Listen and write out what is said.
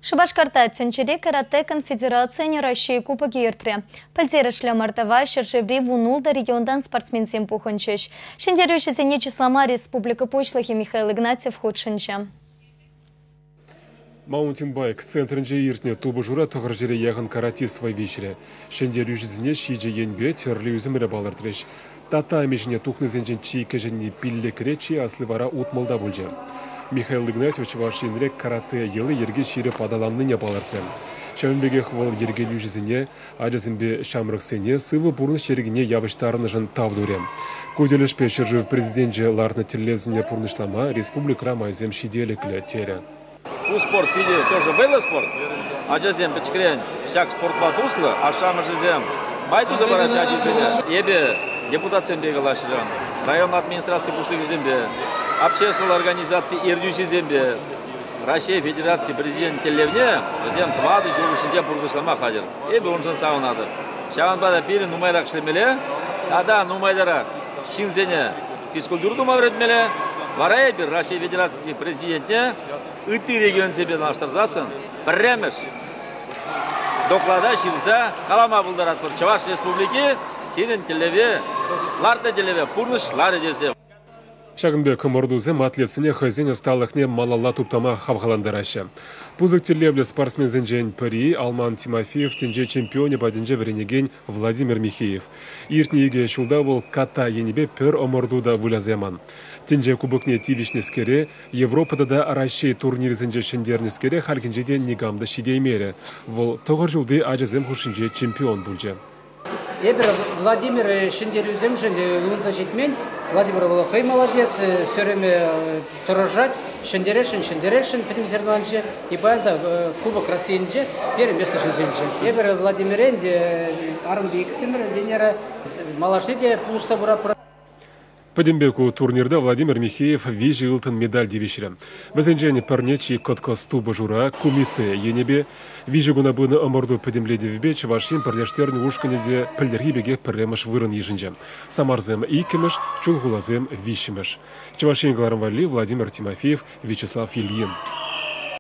Шупашкарта тӗнчери каратэ конфедерацийӗн Раҫҫей кубокӗ иртрӗ. Пӗлтерӗшлӗ ӑмӑртӑва ҫӗршыври 16 регионтан спортсменсем пухӑнчӗҫ. Ҫӗнтерӳҫӗсене чыслама республика Пуҫлӑхӗ Михаил Игнатьев хутшӑнчӗ. Маунтинбайк центрӗнче иртнӗ тупӑшура 900 яхӑн каратист вӑй виҫрӗ. Ҫӗнтерӳҫӗсене 7 енпе тӗрлӗ ӳсӗмре палӑртрӗҫ. Татами ҫине тухнисенчен чи кӗҫӗнни 5-ре, чи асли вара 60-та пулчӗ. Михаил Игнатьев Чӑваш Енре каратэ йӑли-йӗрки ҫирӗп аталаннине палӑртрӗ. Ҫавӑн пекех вӑл йӗркелӳҫӗсене, ачасемпе ҫамрӑксене сывӑ пурнӑҫ йӗркине явӑҫтарнӑшӑн тав турӗ. Ку тӗлӗшпе ҫӗршыв Президенчӗ лартнӑ тӗллевсене пурнӑҫлама республикӑра майсем ҫителӗклӗ, терӗ. Ку спорт питӗ тоже вӑйлӑ спорт. Ачасем пӗчӗкрен ҫак спортпа туслӑ, ашшӗ-амӑшӗсем май туса параҫҫӗ ачисене. Эпӗ депутатсемпе калаҫрӑм, район администраци пуҫлӑхӗсемпе, обществӑлла организаци ертӳҫисемпе. Раҫҫей Федераци Президенчӗн тӗллевне вӗсем 4 ҫул хушшинче пурнӑҫлама хатӗр. Эпӗ уншӑн савӑнатӑп. Ҫавӑнпа та пирӗн нумайрах ӗҫлемелле тата нумайтарах ҫынсене физкультура тума вӗрентмелле. Вара эпир Раҫҫей Федерацийӗн Президентне ытти регионсемпе танлаштарсассӑн пӗрремӗш доклада ҫырса калама пултаратпӑр. Чӑваш Республики сирӗн тӗллеве, лартнӑ тӗллеве пурнӑҫларӗ тесе. Ҫакӑн пек ӑмӑртусем атлетсене хӑйсен ӑсталӑхне малалла туптама хавхалантараҫҫӗ. Пысӑк тӗллевлӗ спортсменсенчен пӗри Алман Тимофеев тӗнче чемпионӗ патӗнче вӗренекен Владимир Михеев. Иртнӗ икӗ ҫулта вӑл ката енӗпе пӗр ӑмӑрту та выляса яман. Тӗнче кубокне тивӗҫнӗскере, Европа тата Раҫҫей турнирӗсенче ҫӗнтернӗскере хальхинче те никам та ҫитеймерӗ. Вӑл 9 ҫулти ачасем хушшинче чемпион пулчӗ. Эпир Владимир ҫӗнтерӳсемшӗн ывӑнса ҫитмен. Владимир вӑл хӑй молодец, сёреме тӑрӑшать, ҫӗнтересшӗн, ҫӗнтересшӗн пӗтӗм соревнованинче. И паян та Кубок Российӗнче первое место ҫӗнсе илчӗ. Эпир Владимирен те арӑмпа иксӗмӗр Венера малашне те пулӑшса пыратпӑр. Пӗтӗмпе ку турнирта Владимир Михеев 3 ылтӑн медаль тивӗҫрӗ. Вӗсенчен пӗрне чи кӑткӑс тупӑшура кумитэ енӗпе 3 куна пынӑ ӑмӑрту пӗтӗмлетӗвӗпе Чӑваш Ен пӗрлештернӗ ушкӑнӗ те пӗлтӗрхи пекех пӗрремӗш вырӑн йышӑнчӗ. Самарсем иккӗмӗш, Чулхуласем виҫҫӗмӗш. Чӑваш Ен кӑларӑм валли Владимир Тимофеев, Вячеслав Ильин.